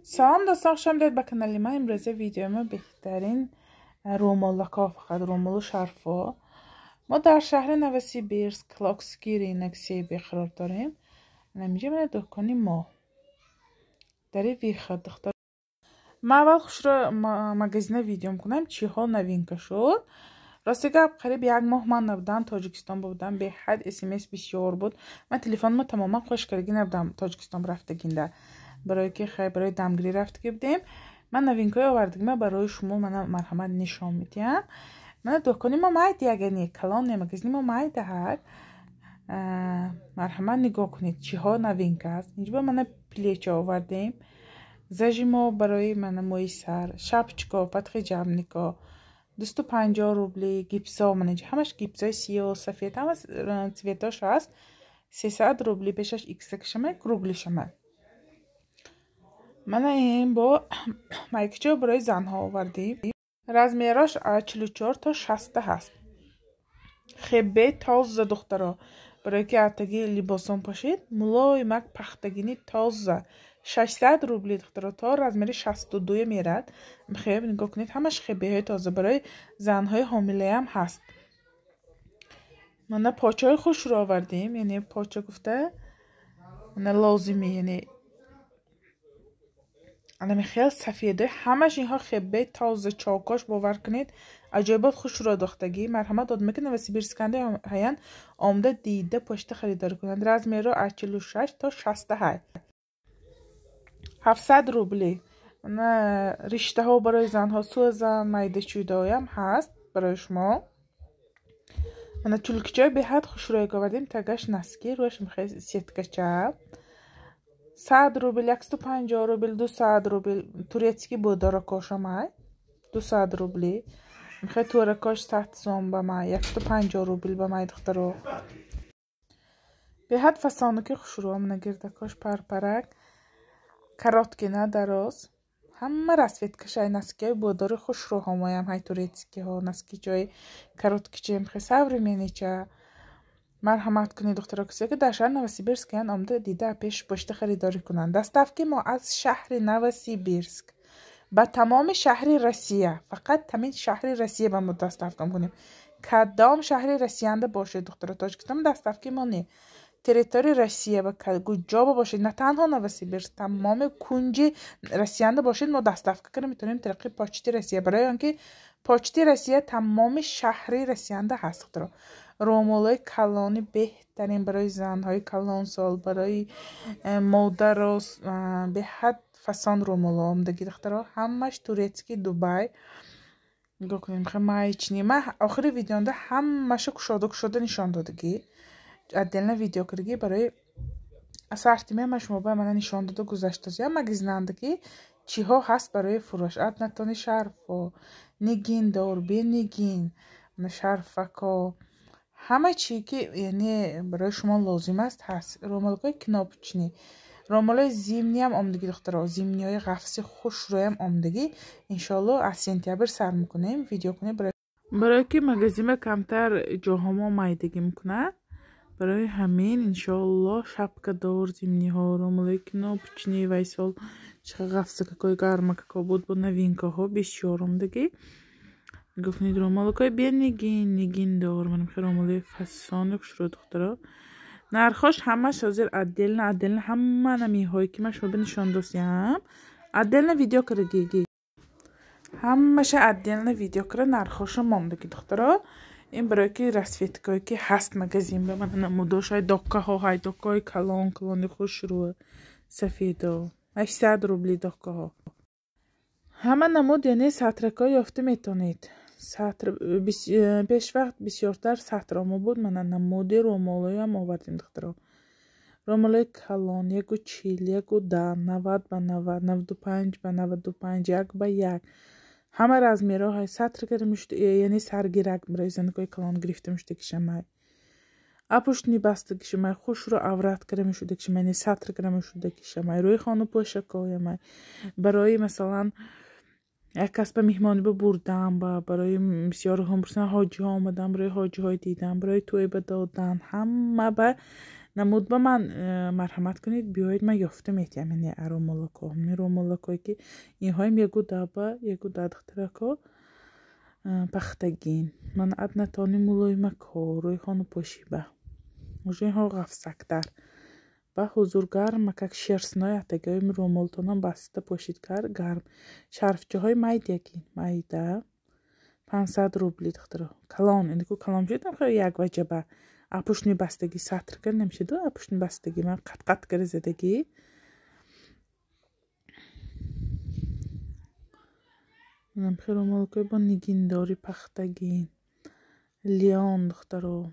Салом, дӯстон, хуш омадед ба канали ман. Имрӯза видеои мо беҳтарин рӯмолако, фақат рӯмолу шарфо. Мо дар шаҳри Новосибирск, Локский рынок себе қарор дорем. Инҷа мана дукони мо. Дари выход, духтар. Ман аввал хушро магазина видео мекунам, чиҳо новинка шуд. Рости гап, қариб як моҳ ман набудам, Тоҷикистон будам, беҳад смс бисёр буд. Ман телефонмо тамоман қош кардагӣ набудам Тоҷикистон рафтагинда. Барое ки хай барои дамгирӣ рафтагӣ будем. Ман новинкаҳои овардагима барои шумо мана марҳамат нишон медиҳам. Мана дукони мо майда, ягани калон не, магазини мо майда ҳаст. Марҳамат, нигоҳ кунед, чиҳо новинка аст. Инҷо мана плечо овардем. Зажимо барои мана мӯи сар, шапочко, подхиджабнико, 250 рубли, гипсо, мана инҷа ҳамаш гипсои сиёҳ, сафед, ҳама цветош ҳаст. 300 рубли, пешаш иксакшама, круглишама. Мана ин бо майкачо барои занҳо овардем. Размерош 44 то 60 ҳаст. Хебе тоза, духтаро. Барое ки атаги либосон пошед, мулоимак пахтагини тоза. 600 рубли, духтаро, то размери 62 мерад. Хеб нигоҳ кунед, ҳамаш хебеҳои тоза барои занҳои ҳомилаам ҳаст. Мана почаҳои хушро овардем, яъне поча гуфта мана лозими, яъне анами хел сафедои ҳамаш инҳо хебе тоза, чокош, бовар кунед, аҷоибот хушро дохтагӣ. Марҳамат дод мекунад Новосибирсканда ҳаян омда дида пошта харидорӣ кунанд. Размеро аз 46 то 68. 700 рубли. Мана риштаҳо барои занҳо, сӯзан, майда чӯйдаоям ҳаст барои шумо. Мана чулкичои беҳад хушрӯе овардем, тагаш носки, рӯяш мехоҳед сеткача. 100 рубл, 150 рубл, 200 рубл, турецкий бодоракошамай, 200 рубли. Мехоҳед туракош 100 сом ба май, 150 рубл ба май, духтаро. Беҳад фасонуки хушрӯ, мана гирдакош парпарак, короткий на дароз. Ҳама расцветкашай носкиҳои бодори хушрӯ ҳомоям ҳай турецкиҳо, носкичои короткича, мехоҳед современнича. Марҳамат кунед, духтаро, касе ки дар шаҳри Новосибирскиян, омда дида пеш пошта харидорӣ кунанд. Доставки мо аз шаҳри Новосибирск ба тамоми шаҳри Россия, фақат ҳамин шаҳри Россия ба мо доставка мекунем. Кадом шаҳри Россиянда бошед, духтаро, Тоҷикистон доставки мо не. Территорияи Россия ба куҷо бошед, на танҳо Новосибирск, тамоми кунҷи Россиянда бошед, мо доставка карда метавонем тариқи Почти Россия, барои он ки Почти Россия тамоми шаҳри Россиянда ҳаст, духтаро. Рӯмолҳои калони беҳтарин барои занҳои калонсол, барои модаро беҳад фасон рӯмолҳо омдагӣ, духтаро, ҳамаш турецкий, Дубай. Нигоҳ кунед, мехоҳем маечный. Ман охири видеонда ҳамаша кушода кушода нишон додагӣ. Отдельно видео кардагӣ барои ассортимент ман шумо ба мана нишон дода гузаштааст. Я магазинанда ки чиҳо ҳаст барои фурӯш. Однотонный шарфо, нигиндор, бенигин, шарфако, ҳама чи ки яъне барои шумо лозим аст, ҳаст. Рӯмолҳои кнопочный, рӯмолҳои зимниам омдагӣ, духтаро, зимниҳои ғафси хушрӯям омдагӣ. Иншоалло, аз сентябр сар мекунем видео кунем, барое ки магазинма камтар ҷоҳомо майдагӣ мекунад. Барои ҳамин, иншоалло, шапкадор зимниҳо, рӯмолҳои кнопочный вай сол чӣ ғафсакакҳои гармакако буд, бо новинкаҳо бисёр омдагӣ. Нигоҳ кунед, рӯмолакҳои бенигин, нигиндор, мана рӯмолҳои фасони хушрӯ, духтаро. Нархош ҳамаш ҳозир отдельно отдельно, ҳама намиҳое ки ман шумо нишон досиям, отдельно видео кардагӣ. Ҳамаша отдельно видео карда нархоша мондагӣ, духтаро. Ин барое ки расцветкое ки ҳаст магазин ба мана намудошай доккаҳо ҳай, доккаҳои калон калони хушрӯ, сафедо, 800 рубли доккаҳо. Ҳама намуд, яъне сатракҳо ёфта метавонед. Сатр пешвақт бисёртар сатромо буд, мана намуди рӯмолҳоям овардем, духтаро. Рӯмолҳои калон 1,40, 1,10, 90 ба 90, 95 ба 95, 1 ба 1. Ҳама размерҳо ҳай, сатр карда мешуд, яъне саргирак барои занакҳои калон гирифта мешудагишамай. Апуштни бастагишамай, хушрӯ аврат карда мешудагишамай, яъне сатр карда мешудагишамай, рӯи хонапӯшакоямай. Барои масалан як кас ба меҳмонӣ ба бурдан, ба барои бисёрҳо пурсан, ҳоҷиҳо омадан, барои ҳоҷиҳои дидан, барои тӯйба додан, ҳама ба Намуд ба ман марҳамат кунед, биёед, ман ёфта метиҳам. Яъне ромолако, ҳамин ромолакое ки инҳоям ягу даба, ягу да, духтарако, пахтагин. Ман однотонный мулоимако рӯи хону пошиба. Уже инҳо ғафсактар. Ба ҳузур гарма, как шерстной атагиҳои ромолтонам баста пошид кар гарм. Шарфчаҳои майдягин, майда 500 рубли, духтаро. Калон, инку калон шудам, хеле як ваҷаба. Апушни бастагӣ сатр кар намешуду, апушни бастагӣ ман қат-қат кара задагӣ. Манам хеле ромолкои бо нигиндори пахтагин. Леон, духтаро.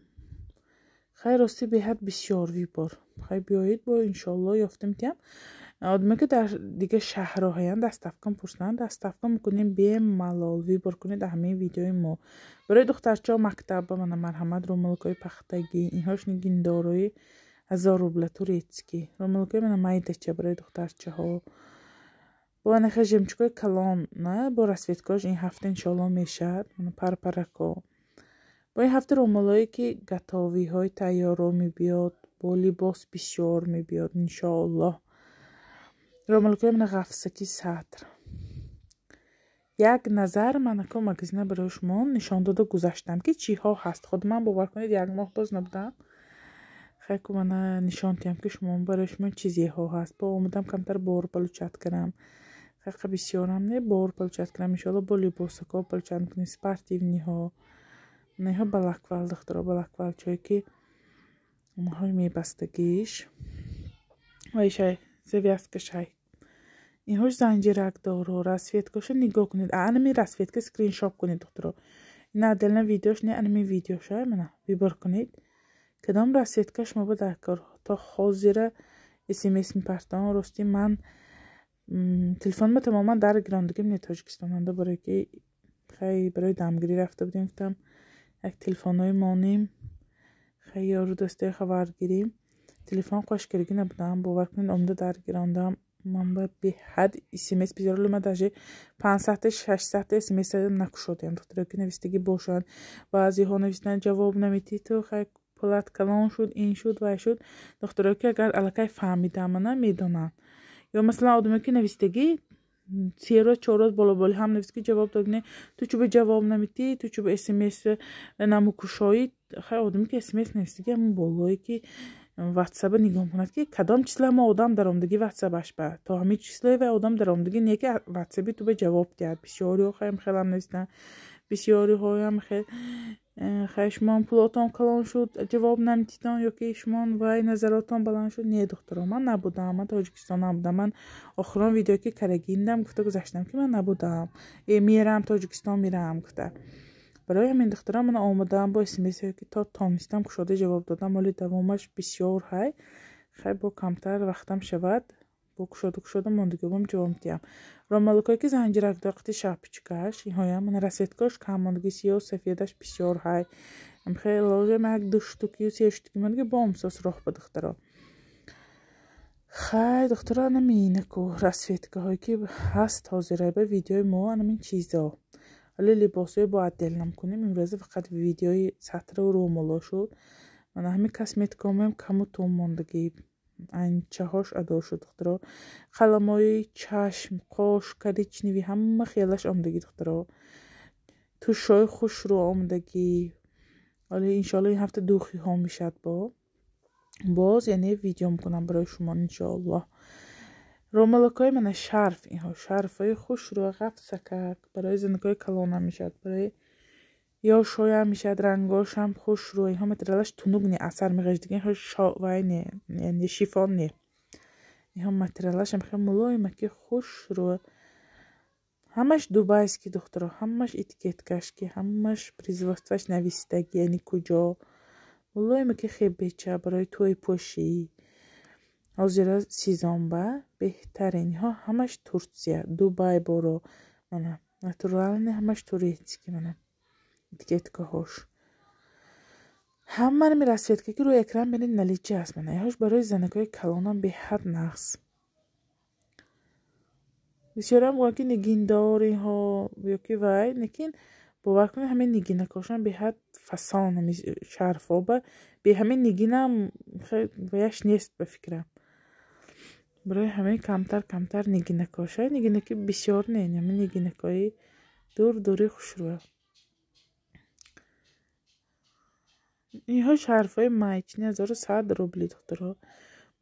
Хай, рости беҳад бисёр выбор. Хай, биёед, бо иншоалло ёфта метиҳам. Одаме ки дар дигар шаҳрҳо ҳаянд, доставка пурсанд, доставка мекунем бемалол. Выбор кунед ҳамаи видеои мо. Барои духтарчаҳо мактаба мана марҳамат ромолкои пахтагӣ, инҳош нигиндорои 1000 рубла турецкий. Ромолкои мана майдача барои духтарчаҳо. Бо анаха жемчугои калон, на, бо расцветкош ин ҳафта иншоалло мешавад. Мана парпарако. Бо ин ҳафта ромолое ки готовиҳои тайёрро мебиёд, бо либос бисёр мебиёд иншоаллоҳ. Ромолкои мана ғафсаки сатр. Як назар манако магазина барои шумо нишон дода гузаштам, ки чиҳо ҳаст. Худ ман, бовар кунед, як моҳ боз набудам. Хай ку мана нишон диҳам, ки шумо барои шумо чизеҳо ҳаст. Бо омадам камтар бор получать кардам. Хайқа бисёрам не, бор получать кардам. Иншоалло бо либосако получать мекунем, спортивныйҳо. Неҳо балаквал, духтаро, балаквалчое ки онҳои мебастагиш. Вайшай, завязкашай. Инҳош занҷирак доро, расцветкаша нигоҳ кунед. Анами расцветка скриншот кунед, духтаро. Ина отдельно видеош не, анами видеоша мана выбор кунед. Кадом расцветка шумо ба дар кор. То ҳозира смс мепартам. Рости ман телефонма тамоман дар гирондагим не Тоҷикистонанда, барое ки хай барои дамгирӣ рафта будем, гуфтам як телефонҳои монем, хай ёру дӯстои хабар гирем. Телефон қошкарагӣ набудам, бовар кунед, омада дар гирондам. Ман ба беҳад смс бисёр, ман даже 500-та 600-та смс накушодем, духтаро ки навистагӣ бошанд. Баъзеҳо навистанд, ҷавоб наметиҳӣ ту, хай пулат калон шуд, ин шуд, вай шуд. Духтаро ки агар аллакай фаҳмидам, мана медонанд. Ё масалан одаме ки навистагӣ 3 рӯз, 4 рӯз болоболи ҳам навист ки ҷавоб дод не, ту чӯба ҷавоб наметиҳӣ, ту чӯба смс намукушоӣ. Хай, одаме ки смс навистагӣ, ҳамон болое ки ватсаба нигоҳ мекунад, ки кадом число ҳама одам даромадагӣ ватсабаш ба то ҳамин числои вай одам даромадагӣ не, ки ватсаби ту ба ҷавоб диҳад. Бисёриҳо хаем хелам навистанд, бисёриҳоям хел хай шумон пулотон калон шуд, ҷавоб наметидон, ё ки шумон вай назаротон баланд шуд. Не, духтаро, ман набудам, ман Тоҷикистон набудам. Ман охирон видео ки карагиндам, гуфта гузаштам, ки ман набудам, мерам Тоҷикистон, мерам гуфта. Барои ҳамин, духтаро, ман омадам бо смсҳое ки то тонистам кушода ҷавоб додам. Ҳоли давомаш бисёр ҳай. Хай, бо камтар вақтам шавад, бо кушода кушода мондагиҳом ҷавоб медиҳам. Ромалукое ки занҷирак доқити шапочкаш, инҳоям мана расцветкош кам мондагӣ, сиёҳ сафедаш бисёр ҳай. Хеле лозим як ду штукию се штуки мондагӣ, бо омсос роҳ ба духтаро. Хай, духтаро, анаминаку расцветкаҳое ки ҳаст ҳозира ба видеои мо, анамин чизо. Ҳоле либосҳои бо отдельно кунем. Имрӯза фақат видеои сатру рӯмоло шуд. Мана ҳамин косметикаҳоям каму тум мондагӣ, анчаҳош адо шуд, духтаро. Қаламҳои чашм, қош, коричневый ҳама хелаш омадагӣ, духтаро. Тушҳои хушрӯ омадагӣ. Ҳоле иншоалло ин ҳафта духиҳо мешавад, бо боз яъне видео мекунам барои шумо иншоаллоҳ. Ромалакҳои мана шарф, инҳо шарфҳои хушрӯ ғафсакак барои занакҳои калонам мешавад, барои ёшҳоям мешавад, рангошам хушрӯ. Инҳо материалаш тунук не, асар меғеждиги, инҳо вай не, яъне шифон не. Инҳо материалашам хеле мулоима ки хушрӯ. Ҳамаш дубайский, духтаро, ҳамаш этикеткаш ки ҳамаш производствоаш навистагӣ, яъне куҷо. Мулоима ки хебеча барои тӯйпӯшӣ. Ҳозира сезон ба беҳтарин. Инҳо ҳамаш Турсия, Дубай боро. Мана натуральный, ҳамаш турецкий, мана этикеткаҳош. Ҳама ҳамин расцветка ки рӯи экран бинед, наличие аст. Мана инҳош барои занакҳои калонам беҳад нағз. Бисёрам гӯянд, ки нигиндор инҳо ё ки вай, лекин Бовар кунед, ҳамин нигинакошон беҳад фасон, ҳамин шарфоба бе ҳамин нигинам ваяш нест ба фикрам. Барои ҳамин камтар камтар нигинакоша, нигинаки бисёр не, ҳамин нигинакои дур дури хушрӯя. Инҳо шарфҳои маечни 1100 рубли духтаро.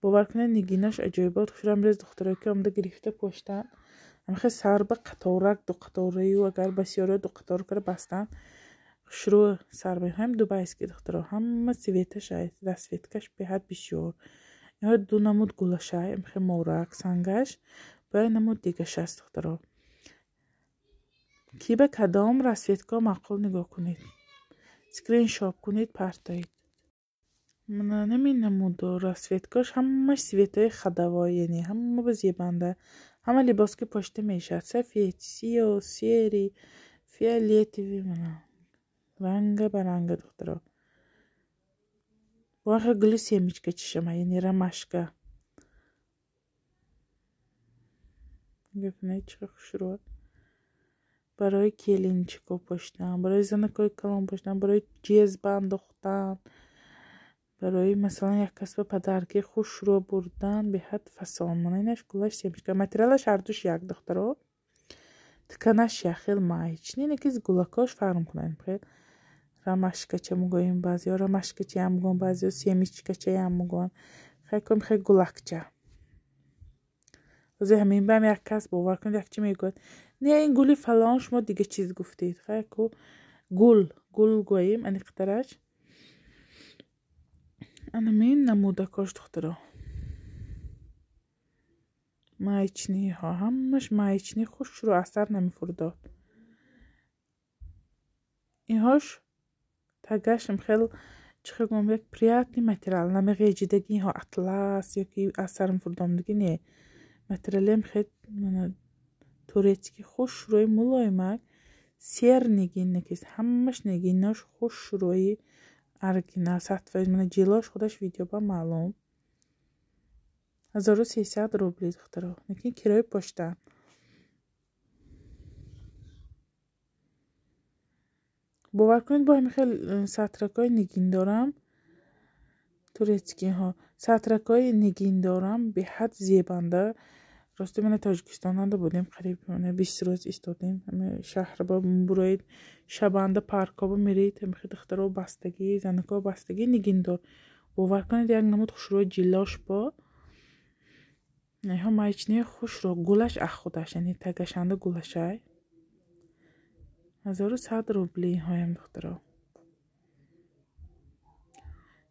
Бовар кунед, нигинаш аҷоибот хушрӯя. Амрез духтаро ки омада гирифта поштанд, ҳамихе сар ба қаторак ду қатораю, агар басёриё ду қатор кара бастанд, хушрӯ сар ба ҳам дубайский духтаро. Ҳама цветаш ай, расцветкаш беҳад бисёр. Инҳо ду намуд гулашай, ҳамихе морак сангаш, бо як намуд дигаш аст духтаро. Ки ба кадом расцветка маъқул нигоҳ кунед. Скриншот кунед, партоед. Мана ҳамин намудо расцветкаш ҳамаш цветҳои ходовой, яъне ҳама ба зебанда. Ҳама либос ки пошта мешавад. Сафед, сиёҳ, серый, фиолетовый, мана ранга ба ранга духтаро. Воха гули семечка чишама, яъне ромашка. Нигоҳ кунед, чӣ хушрӯ. Барои келинчико поштан, барои занакҳои калон поштан, барои ҷезба андохтан, барои масалан як кас ба падарки хушрӯ бурдан беҳад фасон. Мана инаш гулаш семечка. Материалаш ҳардуш як духтаро. Тканаш як хел маечни, лекин гулакош фарқ мекунанд. Хел ромашкача мегӯем баъзеҳо, ромашкачаям мегӯянд баъзеҳо, семечкачаям мегӯянд. Хел ком хел гулакча. Ҳозир ҳамин бам як кас бовар кунед як чи мегӯяд: не, ин гули фалон, шумо дига чиз гуфтед. Хай ку гул, гул гӯем аниқтараш. Анамин намудакош духтаро. Маечниҳо ҳамаш маечни хушрӯ асар намефурдод. Инҳош тагаш хел чӣ хел гӯям, як приятный материал, намеғеҷидаги инҳо атлас ёки асар мефурдомдаги не. Материалем хел мана турецкий хушрӯи мулоимак, сер нигин накис, ҳамаш нигинош хушрӯи оригинал 100%. Мана ҷилош худаш видео ба маълум. 1300 рубли духтаро. Лекин кирои почта. Бовар кунед, бо ҳамин хел сатракҳои нигин дорам, турецкиҳо. Сатракҳои нигин дорам, беҳад зебанда. Рости мана Тоҷикистонанда будем, қариб 20 рӯз истодем. Ҳама шаҳр ба буроед, шабанда паркҳо ба меред, ҳама хел духтаро бастагӣ, занакҳо бастагӣ нигиндор. Бовар кунед, як намуд хушрӯи ҷилош бо инҳо маечни хушрӯ, гулаш ах худаш, яъне тагашанда гулашай. 1100 рубли инҳоям духтаро.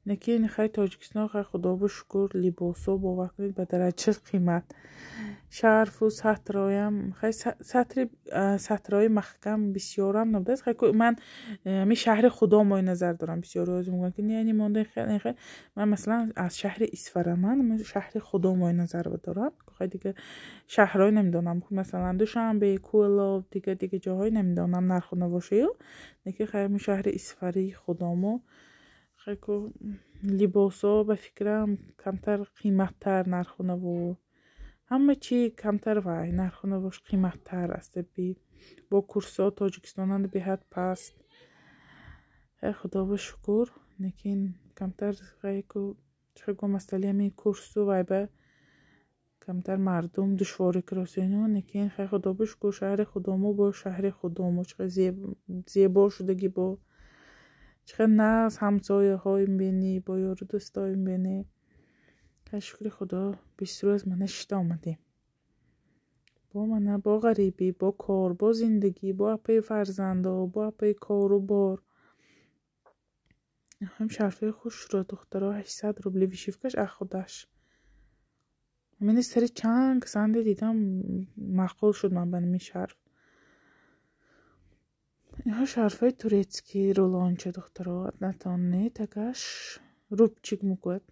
Лекин хай Тоҷикистон, хай худо шукр, либосо бовар кунед ба дараҷа қимат. Шарфу сатроям, хай сатри сатрои маҳкам бисёрам набудааст. Хай ман ҳамин шаҳри худомой назар дорам. Бисёр рӯз мегӯянд ки не, не монда хел хел. Ман масалан аз шаҳри Исфараман, ман шаҳри худомой назар дорам. Хай дига шаҳрҳои намедонам, масалан Душанбе, Кӯлоб, дига дига ҷоҳои намедонам нарху навошаю. Лекин хай ҳамин шаҳри Исфари худамо хай ку либосо ба фикрам камтар қиматтар нарху наво. Ҳама чи камтар вай нарху навош қиматтар аст би. Бо курсо Тоҷикистонанда беҳад паст. Хай худо шукр, лекин камтар хай ку чӣ гӯям масъалаи ҳамин курсу вай ба камтар мардум душворӣ киросену, лекин хай худо шукр, шаҳри худамо бо шаҳри худамо чӣ зебо шудагӣ бо чӣ хел нағз ҳамсояҳоим бинӣ, бо ёру дӯстоим бинӣ. Хай шукри худо, 20 рӯз мана шишта омадем. Бо мана бо ғарибӣ, бо кор, бо зиндагӣ, бо апаи фарзандо, бо апаи кору бор. Ҳам шарфҳои хушро духтаро 800 рубли вишивкаш ах худаш. Ҳамини сари чанд касанде дидам маъқул шуд ман ба ҳамин шарф. Инҳо шарфҳои турецкий рулонча духтаро, однотонный, тагаш рубчик мегӯяд.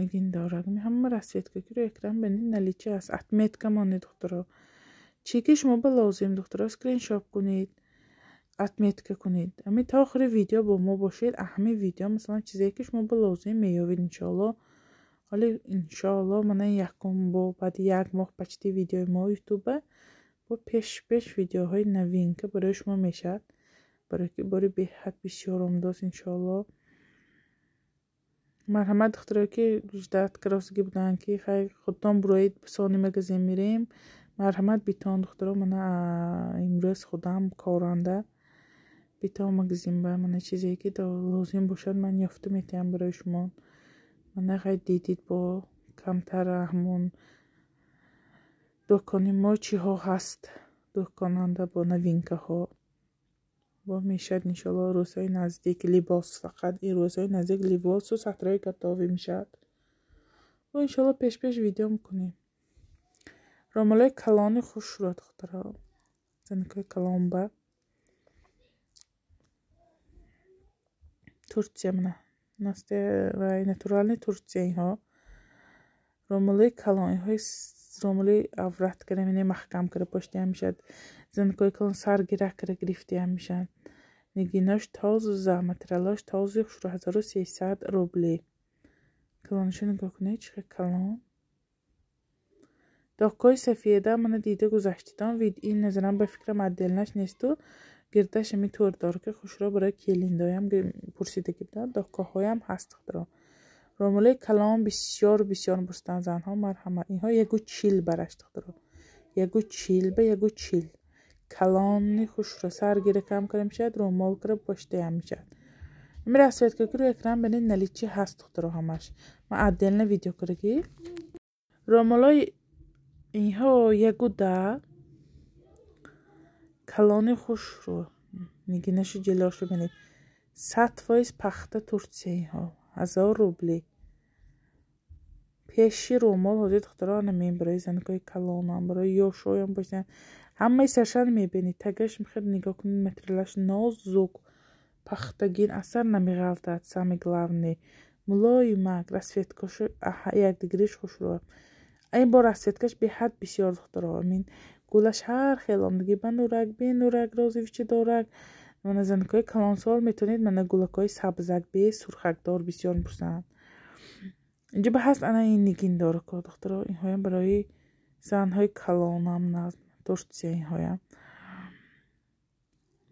Нигин дорад. Ҳама расцветка ки рӯи экран бинед наличие аст. Отметка монед духтаро. Чӣ ки шумо ба лозим духтаро скриншот кунед, отметка кунед. Ҳамин то охири видео бо мо бошед. Ҳамин видео масалан чизе ки шумо ба лозим меёбед иншоалло. Ҳоле иншоалло мана якум бо баъди як моҳ почти видеои мо ютуба Бо пеш-пеш видеоҳои новинка барои шумо мешавад. Барои ки бори беҳад бисёр омадост иншоалло. Марҳамат духтаро ки ждат каросги буданд ки хай худтон буроид сони магазин мирем. Марҳамат битон духтаро, мана имрӯз худам коранда битон магазин ба мана чизе ки лозим бошад ман ёфта метиҳам барои шумо. Мана хай дидид бо камтар ҳамон дукони мо чиҳо ҳаст, дуконанда бо новинкаҳо. Бо мешавад иншоалло рӯзҳои наздик либос, фақат ин рӯзҳои наздик либосу сатраи готовӣ мешавад. Бо иншоалло пеш-пеш видео мекунем. Ромалои калони хушро духтаро, занакои калонба. Турция мана насте ва натурални Турция инҳо. Ромалои калон инҳои ромалои аврат кара мине маҳкам кара поштиам мешавад. Занакои калон саргирак кара гирифтиам мешавад. Нигинош тоза, материалош този хушро 1300 рубли. Калонашо нигоҳ кунед, чӣ хел калон. Доккои сафеда мана дида гузаштитон, вид ин назарам ба фикрам отделнаш несту гирдаш ами тӯрдор ки хушро барои келиндоям пурсидаги буданд. Доккоҳоям ҳаст духтаро. Ромалои калон бисёр бисёр пурсиданд занҳо. Марҳамат, инҳо 1,40 бараш духтаро. 1,40 ба 1,40. Калони хушро саргиракам кара мешавад, ромол кара поштаям мешавад. Ами расцветка ки рӯи экран бинед наличи ҳаст духтаро ҳамаш. Ман отделно видео кардаги. Ромалои инҳо 1,10 калони хушро нигинашу ҷилошу бинед. 100% пахта Турция инҳо. 1000 рубли. Пеши ромол ҳозир духтаро ана мебарои занакои калонам, барои ёшоям бошанд. Ҳамаи саршан мебинед. Тагаш мехед нигоҳ кунед, материалаш нозук, пахтагин асар намеғалтад, самый главный. Мулоимак, расцветкашу якдигариш хушро. Ин бо расцветкаш беҳад бисёр духтаро. Амин гулаш ҳар хел омдагӣ, ба нурак, бенурак, розовичи дорак. Мана занакои калонсол метавонед мана гулакҳои сабзак, бе сурхакдор бисёр мепурсанд. Инҷо ба ҳаст ана ин нигиндорако духтаро, инҳоям барои занҳои калонам назм Турция инҳоям.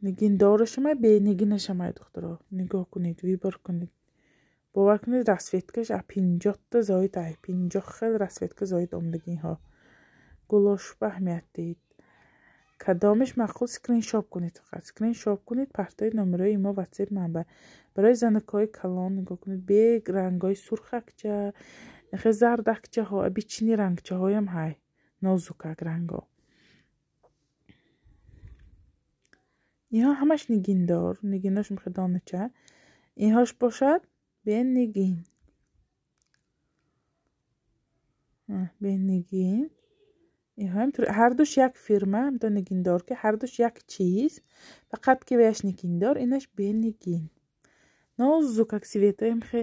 Нигиндорашамай, бенигинашамай духтаро. Нигоҳ кунед, выбор кунед. Бовар кунед расцветкаш 50 зоид ай, 50 хел расцветка зоид омдагӣ инҳо. Гулош ба аҳамият диҳед. Кадомеш маъқул скриншот кунед, фақат скриншот кунед, партои номерои мо WhatsApp манба. Барои занакҳои калон нигоҳ кунед, бе рангҳои сурхакча, хе зардакчаҳо, обични рангчаҳоям ҳай, нозукак рангҳо. Инҳо ҳамаш нигиндор, нигинош мехе донача. Инҳош бошад бе нигин. Бе нигин. Инҳоям ҳардуш як фирма, ҳамто нигиндор ки ҳардуш як чиз, фақат ки ваяш нигиндор, инаш бенигин. Нозукак светои мехе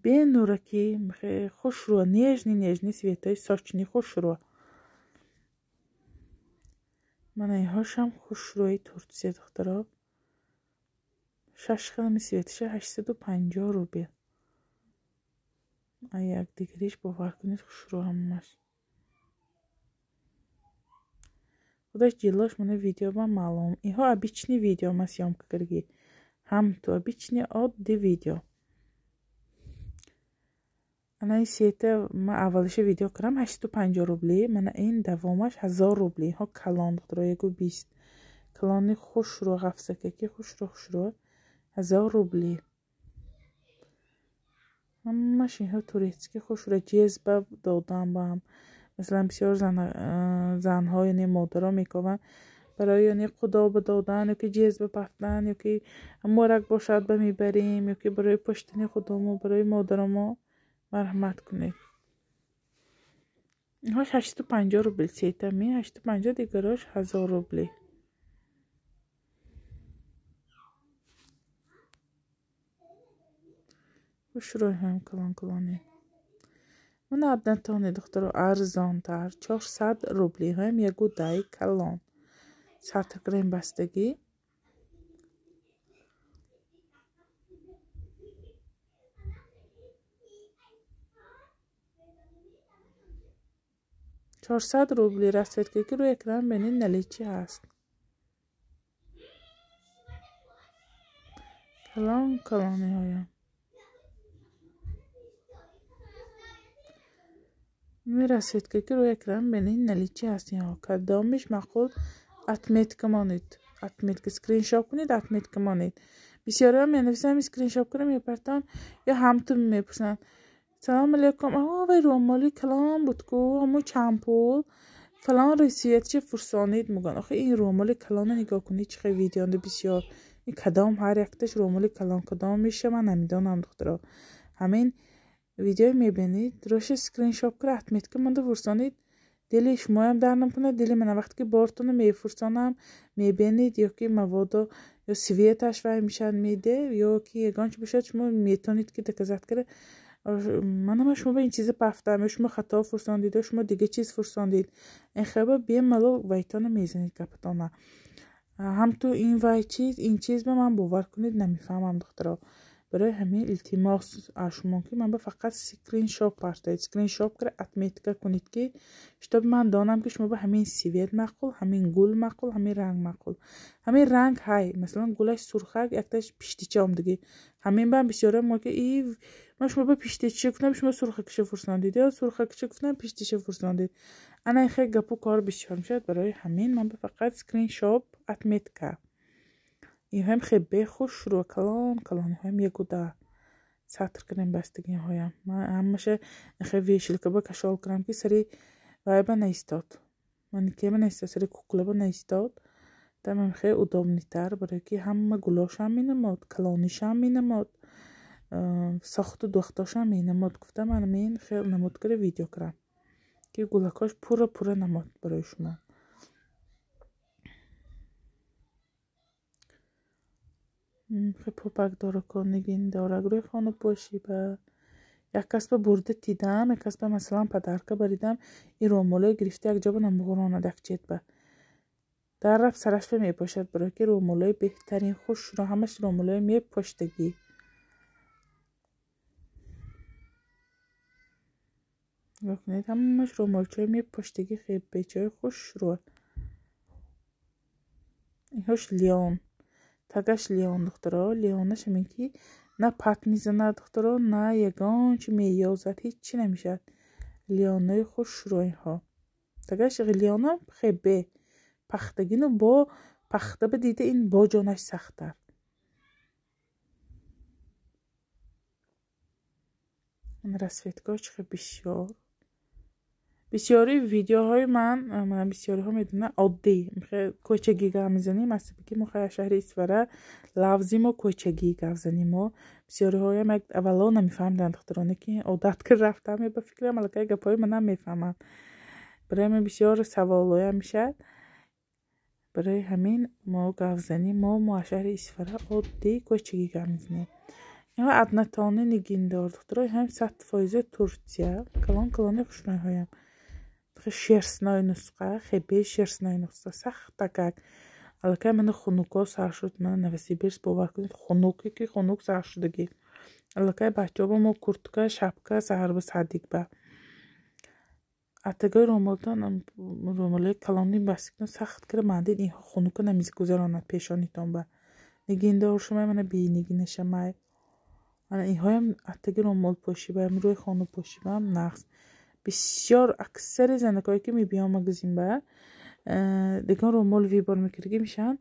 бенураки, мехе хушрӯ, нежный нежный светои сочный хушрӯ. Мана инҳошам хушрӯи Турция духтаро. 6 хелами светиша 850 рубл. Ай якдигариш бовар кунед хушрӯ ҳамаш. Худаш ҷилош мана видео ба маълум. Инҳо обични видео ма съёмка кардаги. Ҳамту обични оддӣ видео. Ана ин сета ма аввалиша видео кардам 850 рубли. Мана ин давомаш 1000 рубли. Инҳо калон духтаро 1,20. Калони хушрӯ, ғафсакаки хушрӯ хушрӯ 1000 рубли. Ҳамаш инҳо турецки хушрӯ, ҷезба додан ба ҳам. Масалан бисёр занҳо яъне модаро мекованд барои яъне худо ба додан, ё ки ҷезба пафтан, ё ки морак бошад ба мебарем, ё ки барои пуштани худомо, барои модаромо. Марҳамат кунед. Инҳош 850 рубл сетами, 850, дигарош 1000 рубли. Хушрӯйҳоям калон калоне. Мана однотонный духтаро арзонтар 400 рубли. Инҳоям 1,10 калон. 100 грамм бастагӣ. 400 рубли расцветка ки рӯи экран бинед наличии ҳаст. Калон калониҳоям. Расцветка ки рӯи экран бинед наличии ҳаст инҳо. Кадомиш маъқул отметка монед. Отметка скриншот кунед, отметка монед. Бисёриҳо менависанд скриншот кунам мепартам ё ҳамту мепурсанд. Салом алейкум. Вай рӯмоли калон буд ку, ҳамун чанд пул? Фалон расцветча фурсонид мегӯянд. Охи ин рӯмоли калонро нигоҳ кунед, чӣ хел видеонда бисёр. Ин кадом ҳар якташ рӯмоли калон кадомиша ман намедонам духтаро. Ҳамин видео мебинед, роша скриншот кара отметка монда фурсонид. Дили шумоям дар намекунад, дили мана вақте ки бортонро мефурсонам, мебинед ё ки маводо ё светаш вай мешавад меде, ё ки ягон чи бошад шумо метавонед ки доказать кара манама шумо ба ин чиза пафтам, ё шумо хато фурсондид, ё шумо дига чиз фурсондид. Ин хеба бемалол вайтона мезанед гапатона. Ҳамту ин вай чиз, ин чиз ба ман бовар кунед намефаҳмам духтаро. Барои ҳамин илтимос аз шумо ки ман ба фақат скриншот партоед. Скриншот кара отметка кунед ки чтоб ман донам ки шумо ба ҳамин цвет маъқул, ҳамин гул маъқул, ҳамин ранг маъқул. Ҳамин ранг ҳай, масалан гулаш сурхак, якташ пиштича омдагӣ. Ҳамин бам бисёра мо ки и ман шумо ба пиштича гуфтам, шумо сурхакиша фурсондид, ё сурхакиша гуфтам, пиштича фурсондид. Ана ин хел гапу кор бисёр мешавад. Барои ҳамин ман ба фақат скриншот отметка. Инҳоям хеле хушрӯ, калон калон, инҳоям ягуда сатр кардем бастагиҳоям. Ман ҳамаша хеле вешалка ба кашол кардам ки сари вайба наистод. Манекенба наистод, сари куклаба наистод. Тамам хеле удобнитар, барои ки ҳама гулошам менамод, калонишам менамод, сохту духтошам менамод. Гуфтам ман ҳамин хеле намуд кара видео кардам ки гулакош пурра пурра намод барои шумо. Пупак дорако, нигин дорак, рӯи хона пошиба. Як кас ба бурда тидам, як кас ба масалан подарка баридам, ин рӯмолое гирифта як ҷо ба намғуронад як чет ба. Дар рафт сараш ба мепошад, барои ки рӯмолои беҳтарин хушро ҳамаш рӯмолои мепоштагӣ. Нигоҳ кунед, ҳамаш рӯмолчаи мепоштагӣ хеле бечои хушро. Инҳош леон. Тагаш леон духтаро, леонаш ҳамин ки на пат мезанад духтаро, на ягон чи меёзад, ҳеҷ чи намешавад. Леонои хушро инҳо. Тагаш леонам хебе пахтагину бо пахта ба дида ин бо ҷонаш сахттар. Расцветкаҳо чӣ хел бисёр. Бисёри видеоҳои ман, ман бисёриҳо медонанд, оддӣ кӯчагӣ гап мезанем. Асаби ки мо хеле шаҳри Исфара лавзи мо кӯчагӣ гап занем. Мо бисёриҳоям як аввало намефаҳмиданд духтароне ки одат кар рафтам, ба фикрам аллакай гапҳои манам мефаҳманд. Барои ҳамин бисёр саволҳоям мешавад. Барои ҳамин мо гап занем, мо аз шаҳри Исфара оддӣ кӯчагӣ гап мезанем. Инҳо однотонный нигиндор духтаро, ҳам 100% Турсия, калон калони хушрӯйҳоям. Шерстной нусха, хебе шерстной нусха, сахтакак. Аллакай мана хунуко сар шуд, мана Новосибирск бовар кунед, хунуке ки хунук сар шудагӣ. Аллакай бачаҳо ба мо куртка, шапка саҳар ба садик ба. Атагои рӯмолтон, рӯмолои калони бастикон сахт кара мандид, инҳо хунука намегузаронад пешонитон ба. Нигиндор шумай, мана бенигинашамай. Мана инҳоям атаги рӯмол пошибаам, рӯи хона пошибаам нағз. Бисёр аксари занакое ки мебиён магазин ба дигар рӯмол вибор мекардагӣ мешаванд.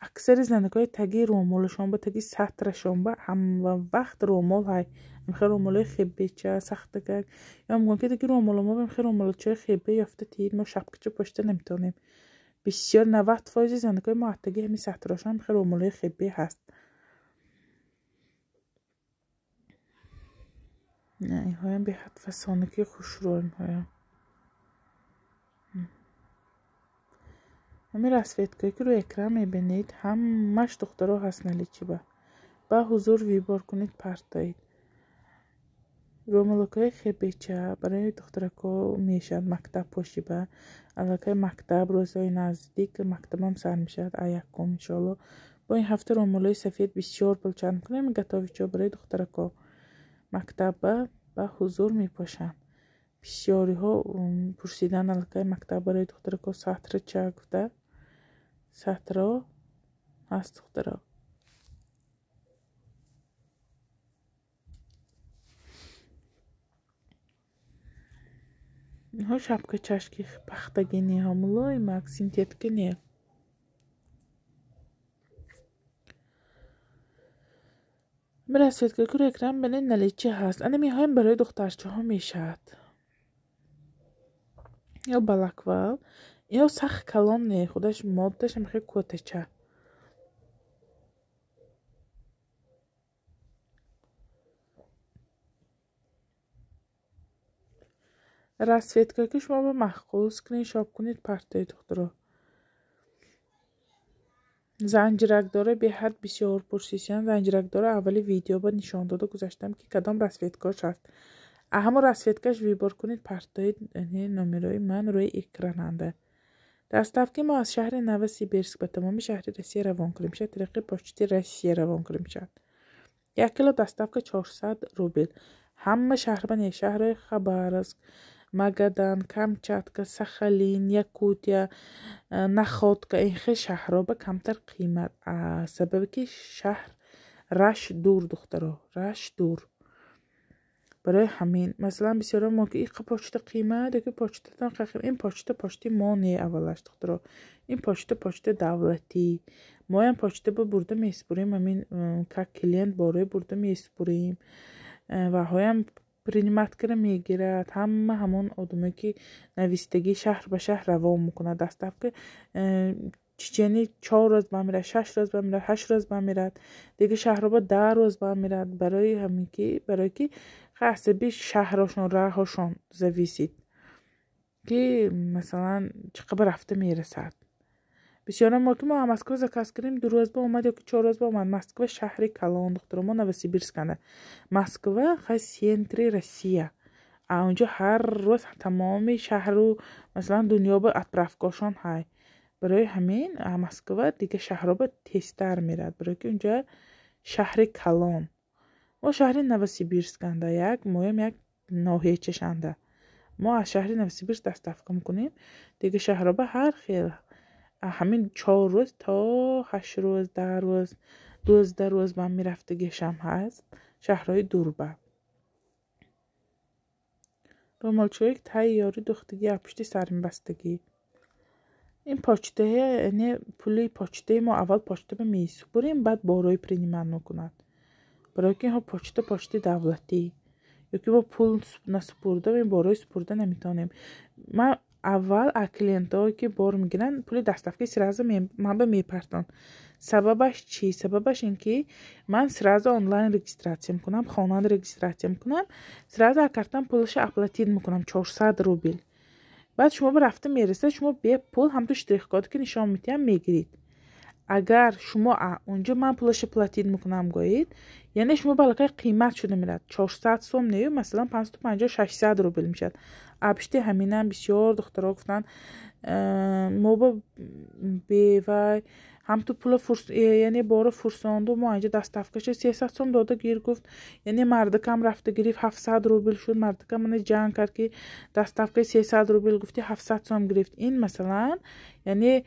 Аксари занакои таги рӯмолашон ба таги сатрашон ба ҳама вақт рӯмол ҳай. Ҳамхел рӯмолои хебеча сахтакак. Ё мегӯянд ки таги рӯмоло мо ҳамхел рӯмолчаи хебе ёфта тиид, мо шапкача пошта наметавонем. Бисёр 90% занакои мо таги ҳамин сатрашон ҳамхел рӯмолои хебе ҳаст. Инҳоям беҳад фасонаки хушрӯ инҳоям. Ҳамин расцветкае ки рӯи экран мебинед, ҳамаш духтаро ҳаст наличии ба. Ба ҳузур вибор кунед, партоед. Рӯмолакҳои хебеча барои духтарако мешавад мактаб пошиба. Аллакай мактаб рӯзҳои наздик мактабам сар мешавад, якум иншоалло. Бо ин ҳафта рӯмолҳои сафед бисёр пулчанд мекунем, готовичо барои духтарако. Мактаб ба ҳузур мепошанд. Бисёриҳо пурсидан аллакай мактаб барои духтарако сатра ча гуфта. Сатро ҳаст духтаро. Инҳо шапка чашки пахтагиниҳо мулоимак синтетика не. Расцветка ку экран бинед наличие ҳаст. Ана мехоҳем барои духтарчаҳо мешавад. Ё балаквал, ё сахт калон не, худаш моддаш ҳам хеле кӯтача. Расцветка ки шумо ба маъқул скриншот кунед партои духтаро. Занҷиракдора беҳад бисёр пурсисиян. Занҷиракдора аввали видео ба нишон дода гузаштам ки кадом расцветкаш ҳаст. Ҳамон расцветкаш выбор кунед партои номерои ман рӯи экрананда. Доставки мо аз шаҳри Новосибирск ба тамоми шаҳри Россия равон кунем мешавад, тариқи почти Россия равон кунем мешавад. 1 кило доставка 400 рубл. Ҳама шаҳр ба не, шаҳрҳои Хабаровск, Магадан, Камчатка, Сахалин, Якутия, Находка, ин хел шаҳрҳо ба камтар қимат. Сабаби ки шаҳр Раш дур духтаро, Раш дур. Барои ҳамин, масалан, бисёро мо ки иқа почта қимат, яки почтатон қақим. Ин почта почти мо не аввалаш духтаро. Ин почта почта давлатӣ. Моям почта ба бурда месупурем, ҳамин как клиент борои бурда месупурем. Ва ҳоям принимать кара мегирад. Ҳама ҳамон одаме ки навистагӣ шаҳр ба шаҳр равон мекунад. Доставка чечени 4 рӯз ба мерад, 6 рӯз ба мерад, 8 рӯз ба мерад. Дига шаҳрҳо ба 10 рӯз ба мерад. Барои ҳамин ки, барои ки ҳасаби шаҳрҳошон, раҳҳошон зависит ки масалан чӣ қадар рафта мерасад. Бисёра мо ки мо Москва заказ кардем, 2 рӯз ба омад ё ки 4 рӯз ба омад. Москва шаҳри калон духтаро, мо Новосибирсканда. Москва хай центри Россия. А онҷо ҳар рӯз тамоми шаҳру масалан дунё ба отправкашон ҳай. Барои ҳамин Москва дига шаҳрҳо ба тезтар мерад, барои ки онҷо шаҳри калон. Мо шаҳри Новосибирсканда як, моям як ноҳиячашанда. Мо аз шаҳри Новосибирск доставка мекунем. Дига шаҳрҳо ба ҳар хел ҳамин 4 рӯз то 8 рӯз, 10 рӯз, 12 рӯз ба мерафтагиашам ҳаст шаҳрҳои дурба. Румолчои тайёри духтагӣ пушти сармебастагӣ. Ин почтае, яъне пули почтаи мо аввал почта ба месупурем, баъд борои принимат мекунад. Барои ки инҳо почта почти давлатӣ. Ё ки мо пул насупурда, борои супурда наметавонем. Ман аввал аз клиентҳое ки бор мегиранд, пули доставки сразу ман ба мепартон. Сабабаш чӣ? Сабабаш ин ки ман сразу онлайн регистрация мекунам, хонанда регистрация мекунам, сразу аз картам пулаша оплатить мекунам 400 рубл. Баъд шумо ба рафта мерасад, шумо бепул ҳамту штрих-код ки нишон медиҳам мегиред. Агар шумо онҷо ман пулаша платить мекунам гӯед, яъне шумо ба аллакай қимат шуда мерад. 400 сом не, масалан 550-600 рубл мешавад. Абшти ҳаминам бисёр духтаро гуфтанд, мо ба бевай ҳамту пула яъне бора фурсонду мо анҷа доставкаша 300 сом дода гир гуфт. Яъне мардакам рафта гирифт 700 рубл шуд. Мардакам мана ҷанг кард ки доставкаи 300 рубл гуфти 700 сом гирифт. Ин масалан яъне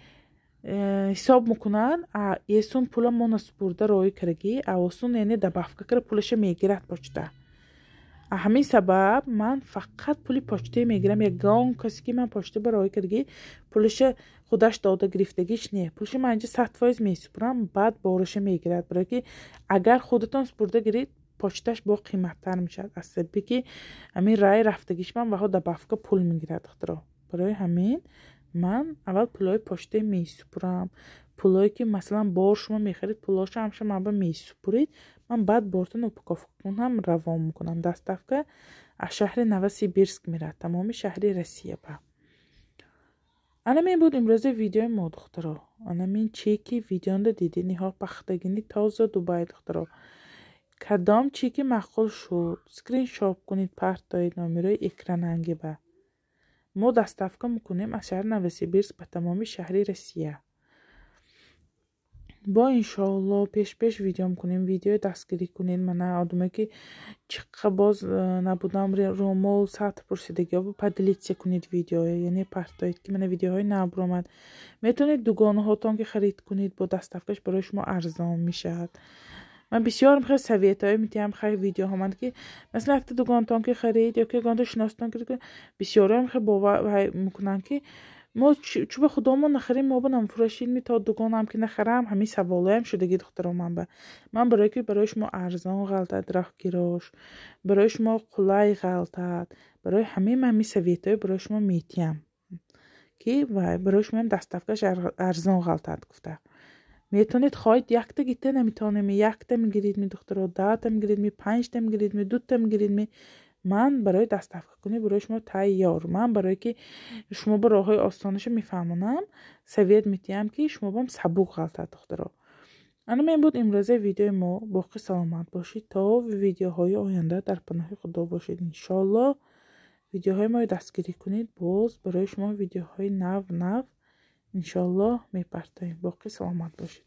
ҳисоб мекунанд, есун пула мо насупурда роӣ карагӣ, осун яъне добавка кара пулаша мегирад почта. Ҳамин сабаб ман фақат пули почтае мегирам. Ягон касе ки ман почта ба роӣ карагӣ пулаша худаш дода гирифтагиш не. Пулаша ман инҷа 100% месупурам, баъд бораша мегирад. Барои ки агар худатон супурда гиред, почташ бо қиматтар мешавад. Аз сабаби ки ҳамин раи рафтагиш ман ваҳо добавка пул мегирад духтаро. Барои ҳамин ман аввал пулҳои почтае месупурам. Пулҳое ки масалан бор шумо мехарид, пулҳоша ҳамша ман ба месупуред, ман баъд бортон упаковка кунам равон мекунам. Доставка аз шаҳри Новосибирск мерад, тамоми шаҳри Россия ба. Ана мин буд имрӯзи видеои мо духтаро. Ана мин чеки видеонда дидед, ниҳо пахтагини тоза Дубай духтаро. Кадом чеки маъқул шуд, скриншот кунед, партоед номерои экрананги ба. Мо доставка мекунем аз шаҳри Новосибирск ба тамоми шаҳри Россия. Бо иншоалло пеш-пеш видеом кунем, видеои дастгирӣ кунед. Мана одаме ки чиққа боз набудам, рӯмол сатр пурсидагиҳо, поделиться кунед видеое, яъне партоед, ки мана видеоҳои нав баромад. Метавонед дугонаҳотон ки харид кунед, бо доставкаш барои шумо арзон мешавад. Ман бисёр хел советҳое метиҳам, хай видеоҳо ман, ки масалан якта дугонатон ки харид ё ки ягонта шиносатон ки, бисёриам хел бовар мекунанд, ки мо чӯ ба худомон нахарем, мо ба намфурӯшед ми, то дугонам ки нахарам. Ҳамин саволоям шудаги, духтаро. Ман барое ки барои шумо арзон ғалтад, роҳгирош барои шумо қулай ғалтад, барои ҳамин ман ҳамин советҳое барои шумо метиҳам, ки барои шумоам доставкаш арзон ғалтад гуфта. Метавонед, хоҳед, якта гита, наметавонем, якта мегиред ми, духтаро, 10та мегиред ми, панҷта мегиред ми, дута мегиред ми, ман барои доставка кунӣ барои шумо тайёр. Ман барое ки шумо ба роҳҳои осонаша мефаҳмонам, совет метиҳам, ки шумо бам сабук ғалтад, духтаро. Ана ин буд имрӯзаи видеои мо. Боқӣ саломат бошед, то видеоҳои оянда дар паноҳи Худо бошед. Иншоалло, видеоҳои моро дастгирӣ кунед, боз барои шумо видеоҳои нав нав иншоалло мепартоем. Боқӣ саломат бошед.